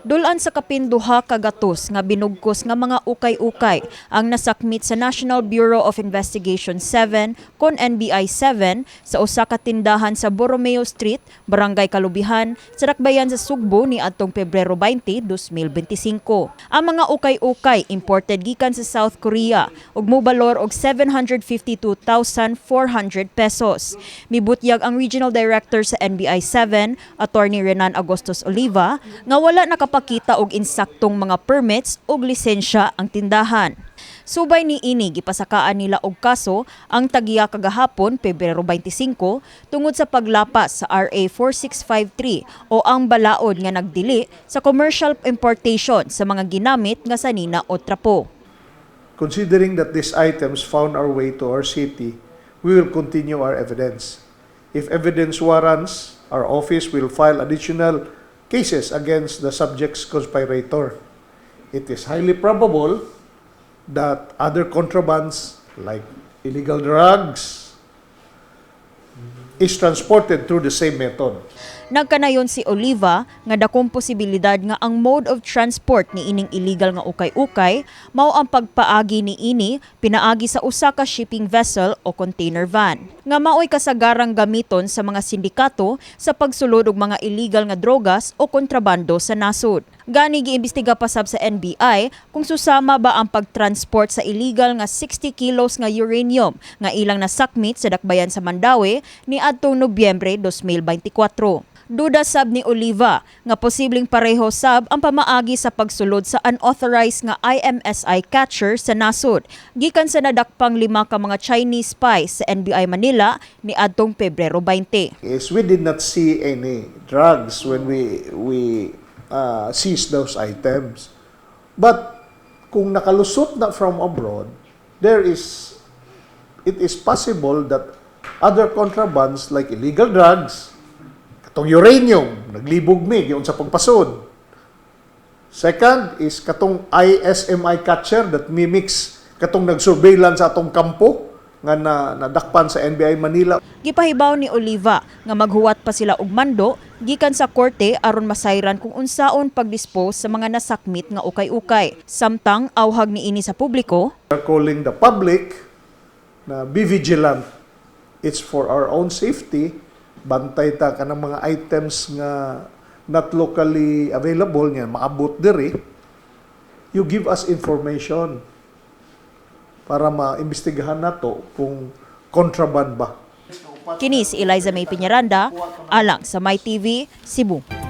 Dul-an sa kapin 200 nga binugkos nga mga ukay-ukay ang nasakmit sa National Bureau of Investigation 7 kon NBI 7 sa usa ka tindahan sa Borromeo Street, Barangay Kalubihan, sa dakbayan sa Sugbo ni adtong Pebrero 20, 2025. Ang mga ukay-ukay imported gikan sa South Korea ug mobalor og 752,400 pesos. Mibutyag ang Regional Director sa NBI 7, Attorney Renan Agustos Oliva, nga wala nakapakita og insaktong mga permits ug lisensya ang tindahan. Subay ni ini, gipasakaan nila og kaso ang tagiya kagahapon, Pebrero 25, tungod sa paglapas sa RA 4653 o ang balaod nga nagdili sa commercial importation sa mga ginamit nga sanina o trapo. Considering that these items found our way to our city, we will continue our evidence. If evidence warrants, our office will file additional cases against the subject's conspirator. It is highly probable that other contrabands like illegal drugs is transported through the same method. Nagkanayon si Oliva nga dakong posibilidad nga ang mode of transport ni ining illegal nga ukay-ukay mao ang pagpaagi ni ini pinaagi sa usa ka shipping vessel o container van nga maoy kasagarang gamiton sa mga sindikato sa pagsulod og mga illegal nga drogas o kontrabando sa nasod. Gani giimbestiga pa sab sa NBI kung susama ba ang pagtransport sa illegal nga 60 kilos nga uranium nga ilang nasakmit sa dakbayan sa Mandaue ni adtong Nobyembre 2024. Duda sab ni Oliva nga posibleng pareho sab ang pamaagi sa pagsulod sa unauthorized nga IMSI catcher sa nasod gikan sa nadakpang lima ka mga Chinese spies sa NBI Manila ni adtong Pebrero 20. Is we did not see any drugs when we seized those items. But kung nakalusot na from abroad, there is it is possible that other contrabands like illegal drugs, katong uranium, naglibog mi giun sa pagpasod. Second is katong ISMI catcher that mimics katong nag-surveillance sa atong kampo nga na nadakpan sa NBI Manila. Gipahibaw ni Oliva nga maghuwat pa sila og mando gikan sa korte aron masayran kung unsaon pagdispose sa mga nasakmit nga ukay-ukay. Samtang awhag niini sa publiko We are calling the public na be vigilant. It's for our own safety. Bantay ta kanang mga items nga not locally available nga maabot diri. You give us information para maimbestigahan nato kung contraband ba. Kini si Eliza May Piñaranda, alang sa My TV, Cebu.